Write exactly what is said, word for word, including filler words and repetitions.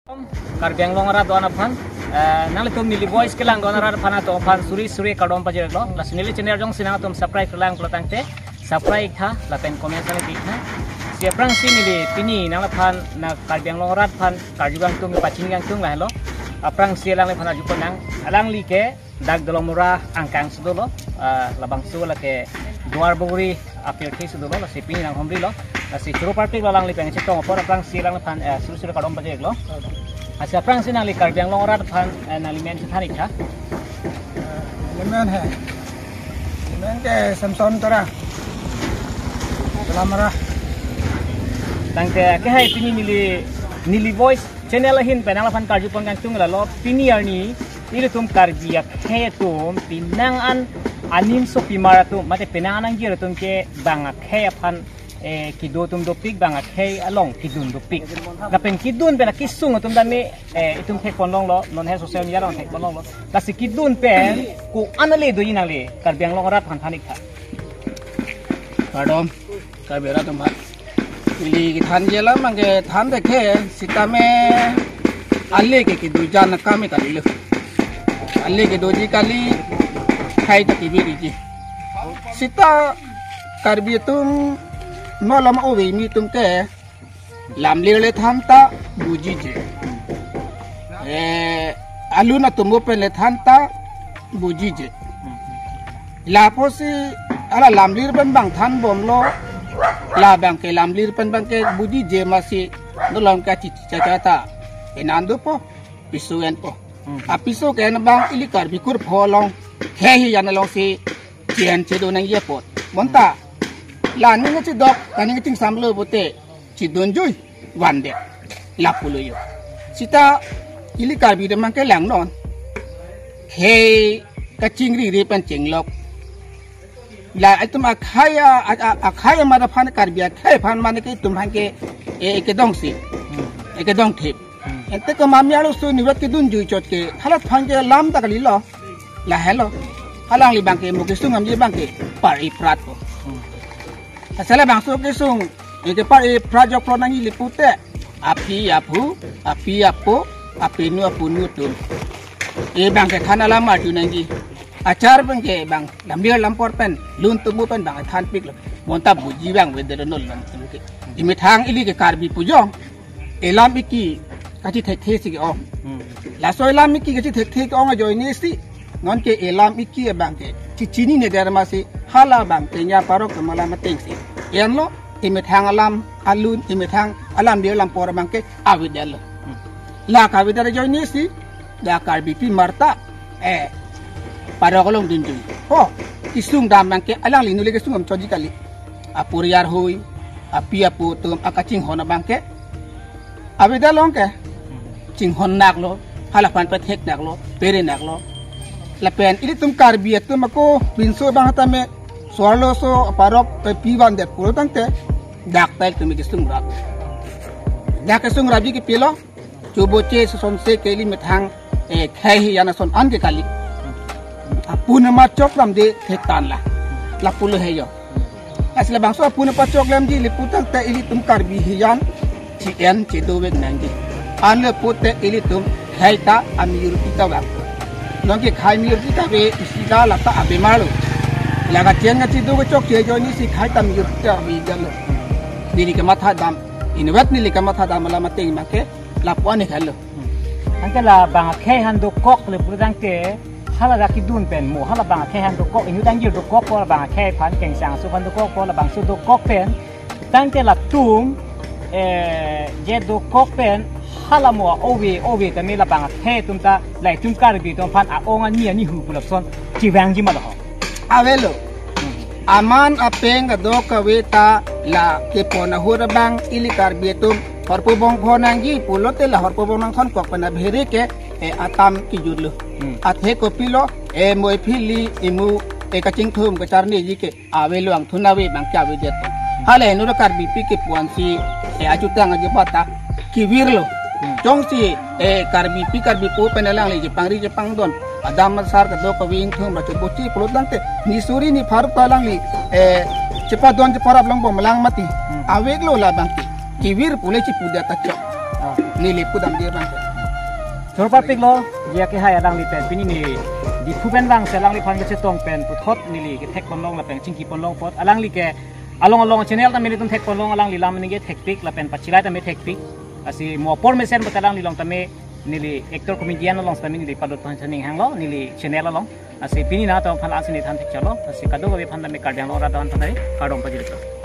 Karbi Anglong arat do-an aphan, eh, nanglitum neli voice kelang do-an arat aphan atum aphan suri suri kardom pajirlo. Lasi neli channel jongsi nangtum subscribe kelang pulo tangte subscribe tha lapen comment sang tha. Si aphrangsi neli pini nangliphan na Karbi Anglong arat aphan karju kangtung pachini kangtung lahelo. Aphrangsi alangliphan arju ponnang, alangli ke dak Dolamara angkang si dolo, ah, labangso lake Duarbagori apirthe si dolo, lasi pini nanghumrilo, lasi choro parpiklo alangli pen chetong apor aphrangsi alangliphan, eh, suri suri kardom pajirlo. Lasi aphrangsi nangli Karbi Anglong arat aphan, eh, nangli men chethan ik tha. Neli men he. Neli men ke Samson Terang. Dolamara. Tangte ke hai pini neli, neli voice channel ahin pen nangliphan karju pon kangtung lalo, pini arni ilitum Karbi akhei atum penang an animsopimar atum mate penang an angjir atum ke bang akhei aphan, eh, kedo atum dopik, bang akhei along kedun dopik. Lapen kedun pen akesung atum tame, eh, itum thek pon longlo, non he social media along thek pon longlo. Lasi kedun pen ko-an ale doji nangli Karbi Anglong arat aphan than ik tha. Kardom, Karbi arat atum aphan. Neli kethanji alam abang ke than dekhe, sitame ale ke kedo jan akam kalilo. Ale kedoji kali, khei ta kevirji. Sita Karbi atum non alam ove kimi atum ke lamlir le than ta bujije. Eh, alun atum pen le than ta bujije. Lapusi hala lamlir pen bang than bomlo, labang ke lamlir pen bang ke bujije masi, dolam ke chichi chacha ta. Enan dopo, piso enpo. Hmm. Apiso ke en abang ili Karbi kurpho along khei hijan alongsi chen chedo nangji apot. Bonta la ning chedok, la ning chingsamlo pulote chedunjui vandet lapulo jo. Sita ili Karbi atum abang ke langnon, khei kachingri ri pen chinglok. La itum akhei a, a, a, akhei amat aphan, Karbi akhei aphan mane ke itum aphan ke, e, e kedongsi. Hmm. E kedongthip. Hmm. Ante ko mami arloso inutvet kedunjui chot ke, halat aphan ke lam ta kalilo. Lahelo. Alangli abang ke mo kesung damji abang ke par-i prat ko. Hmm. Asal labangso kesung, e ke par-i prat jok pro nangji le pulote, api apo, api apo, apinu apunu atum. E abang ke than alam arju nangji. Achar abang ke bang lamlir lampor pen, lun tubu pen bang thanpiklo. Bonta buji abang avedetlo non alam atum ke. Imethang ili ke Karbi pu jong, elam iki kachethekthe si ke-ong. Hmm. Laso elam iki kachethekthe ke-ong ajoinesi, non ke elam iki abang ke chechinine der masi, hala abang ke nya parok ke malam atengsi enlo, imethang alam alun, imethang alamlir lampor abang ke avedetlo. Hmm. La kavedet ajoinesi, dak Karbipi marta, eh, parok along dunjui. Ho, kesung dam abang ke alangli nuli kesung dam choji kali. Apuri arhui, api apo atum akachinghon abang ke avedetlo ke. Chinghon naklo, hala aphan pethek naklo, pere naklo. Lapen ilitum Karbi atum ako pinso abang tame so-arloso parok pe pi vandet pulo tangte, dak ta ilitum kesung rap. Dak kesung rapji ke pilo, choboche sosonse ke ili methang, eh, khei hijan ason an ke kali. Apun amat choklemde thektan la. Lapulo he jo. Asal labangso apun amat choklemji le pulote ilitum Karbi hijan chi-en chedovek nangji. Anle pulote ilitum khei ta amir ita bang. Non ke khei amir ita ave isi la lata abemar lo. La kachingri kachedo kachokche ajoinesi khei ta amir ita ave jalo. Neli kamathadam, inutvet neli kamathadam alam ateng abang ke lapu ani khalo. Ante la bang akhei aphan dokok le pulo tangte, hala dak kedun pen mo, hala bang akhei aphan dokok, inut angjir dokokpo, la bang akhei aphan kengsang aso aphan dokokpo, labangso dokok pen tangte latum, eh, je dokok pen hala mo ove ove tame la bang akhei atum ta, la itum Karbi atum aphan a-ong ani ani hu pu lapuson chevangji ma lo ho. Avelo. Aman apeng kadokave ta la kepon ahut abang ili Karbi atum horpo bong pho nangji pulote la horpo bong nangthonkok pen abhere ke, eh, atam kejutlo. Hmm. Athe kopilo, eh, mo ephili, emu, eh, kachingthum kacharneji ke avelo, angthun ave abang ke avedet. Hala henlo Karbipi kepu ansi, eh, achutang aje pata kevirlo. Hmm. Jongsi, eh, Karbipi Karbi po pen alangli chepangri chepangdon, adam asar kadokave ingthum ra choboche pulo tangte, ne suri ne pharo ta alangli, eh, chepadon cheparap longbom lang mati. Hmm. Aveklo labang ke. Kevir pule chepudet ta chok. Ah. Neli pudam dia bang. Choro parpiklo, ya ke hai alangli pen pini ne Diphu pen bang si alangliphan kachetong pen puthot neli kethek ponlong lapen chingki ponlong apot alangli ke along along channel tame nelitum thek ponlong, alangli lam ningje thekpik lapen pachilai tame thekpik. Lasi mo apor mesen bata alangli along tame neli actor comedian along tame neli padot phan saning hanglo neli channel along. Lasi pini nangtum aphan la-an si neli than thekchotlo. Lasi kadokave aphan tame kardeng lo radon tame kardom pajirlo.